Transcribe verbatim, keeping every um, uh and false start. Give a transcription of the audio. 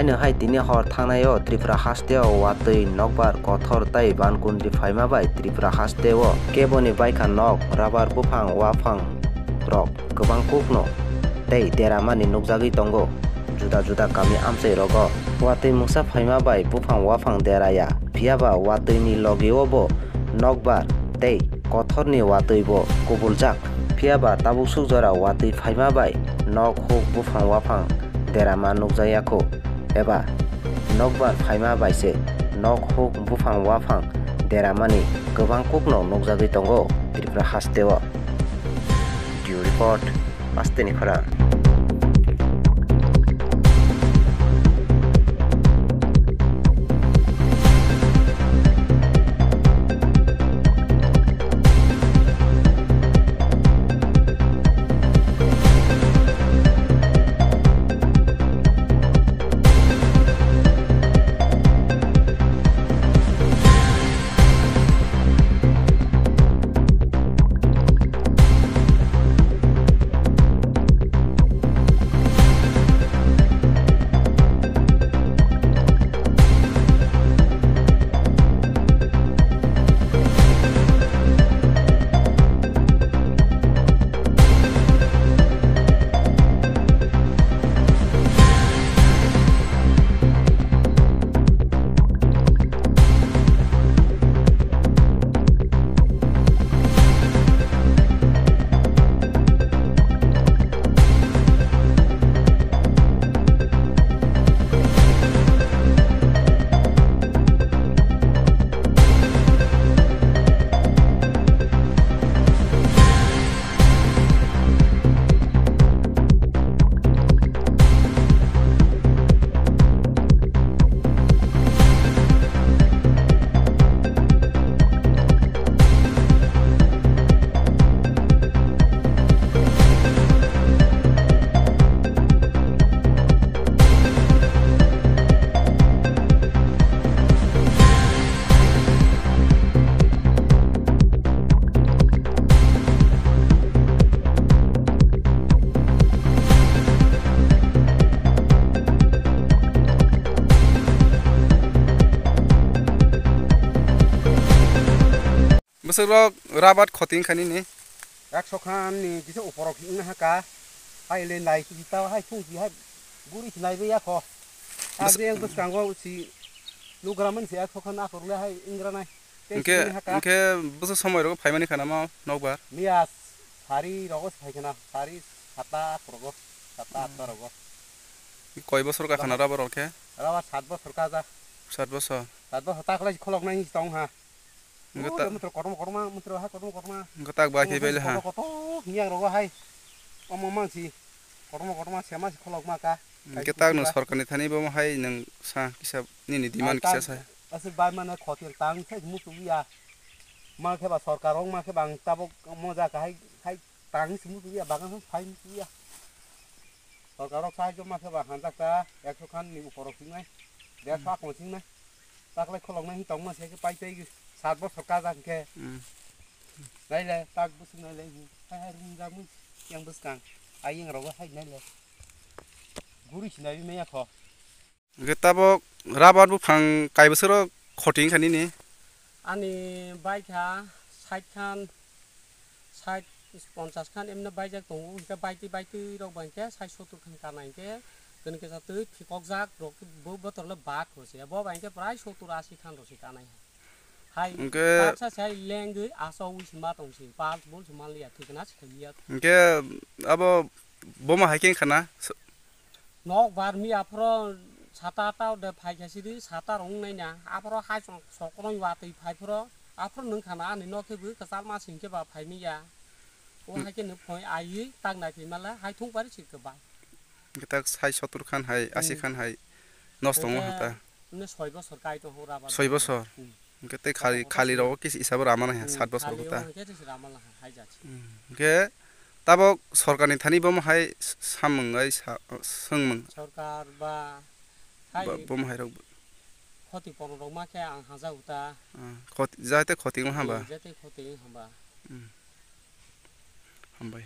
Hai tini hor thangnai o Tripura haste o watwi nokbar kothor tei bankundri phaima bai Tripura haste o keboni baikha nok, rabar buphang, waphang rok kwbang kukno tei deramani nukjagwi tongo juda juda kami amchai rogo. Watwi mungsa phaima bai buphang waphang deraya, phiyaba watwini logi o bo nokbar tei kothorni watwi bo kubuljak. Phiyaba tabuk suk jora watwi phaima bai nok huk buphang waphang derama nukjakya kho, eba nokbar phaima bai se nok huk buphang waphang deramani kwbang kukno nukjagwi tongo Tripura haste o. Bureau Report, Hasteni Khorang. Bwswk rok rabat khoti wngkha nini? Ekso khan ni kisa uporok wngna haka. Hai le nai kisa tao hai thung si hai guri si nai baiya kho. Bwswk- Ag yang bwskango si nugra man si ekso khan akhor le hai wngranai. Tei Hingke, sini haka. Hingke bwswk somoi rogo phaimani khana ma nokbar? Miya sari rogo se phai khana, sari sata rogo, sata atta rogo. Koi bosor ka khana rabar rok khe? Rabar sat bosor ka ja. Sat bosor? Sat bosor ta khlai kholok nai tong ha. Hingke ta- Mutro kotorma kotorma, mutro ha kotorma kotorma. Hingke tak bai khe bele ha. Kotor kotor hiya rogo hai. Omo mang si. Kotorma kotorma sema si kholok ma ka. Hingke tak no sorkar ni thani bo hai nang sa kisa nini demand kisa sa. Aswk bai mane khotir tang se mutu ya. Ma khe ba sorkar rok ma khe ba ang tabok moja ka hai, hai tang se mutu ya, bagan phai mutu ya. Sorkar rok sahajyo ma khe ba hanjak ta, ekso khan ni uporok singnai, derso akon singnai. Taklai kholoknai hin tongma se khe pai tei sat bosor kajak khe. Hmm. Naile tak bwswk naile hin. Hai hai ringjak mui yang bwskang. Ayeng rogo hai naile. Guri sinai maya kho. Hingke tabok rabar buphang kai bosoro khoti wngkha nini? Ani baikha sait khan, sait ponchas khan emne baijak tongo, hingke baitwi baitwi rok bai hingke sait sottur khan kana hingke kwnwi kisa twi thikokjak rok bo botorle bak rw se, bo bai hingke prai sottur asi khan rw se kanai. Hai hingke baksa se hai lengwi achawi se ma tong se, pal bol se manliya, thikna se khailiya. Hingke abo bomo hai khe wngkha na? Nok bar mi aphro sata ta de phai kha sidi, sata rong nai na. Aphro hai song sokroi watwi phai phro. Aphro nung khana ani nok khe bw kwchal ma sing khe ba phai mi ya. O Hmm. hai khe nuk phoi ai tak nai phai mala, hai thung pari sik ba. Hingke tak sai sottur khan hai, asi Hmm. khan hai. Nos tongo Hingke hata. Ne soi bosor kai to hora ba. Soi bosor? Hmm. Hingke tei khali, Tamo khali khasi. Rogo kis isabo rama nai ha, Hmm, sat bosor khali kota. Rogo hingke tis rama la ha, hai jat. Hmm. Hingke tabok sorkar ni thani bomo hai s-, samung ai sa-, swngmung. Sorkar ba hai Ba-, bomo hai rok. Khoti pono rok ma khe ang haja uta. Ah, khoti, jate khoti wng hamba. Hmm, jate khoti wng hamba. Hmm. Hambai.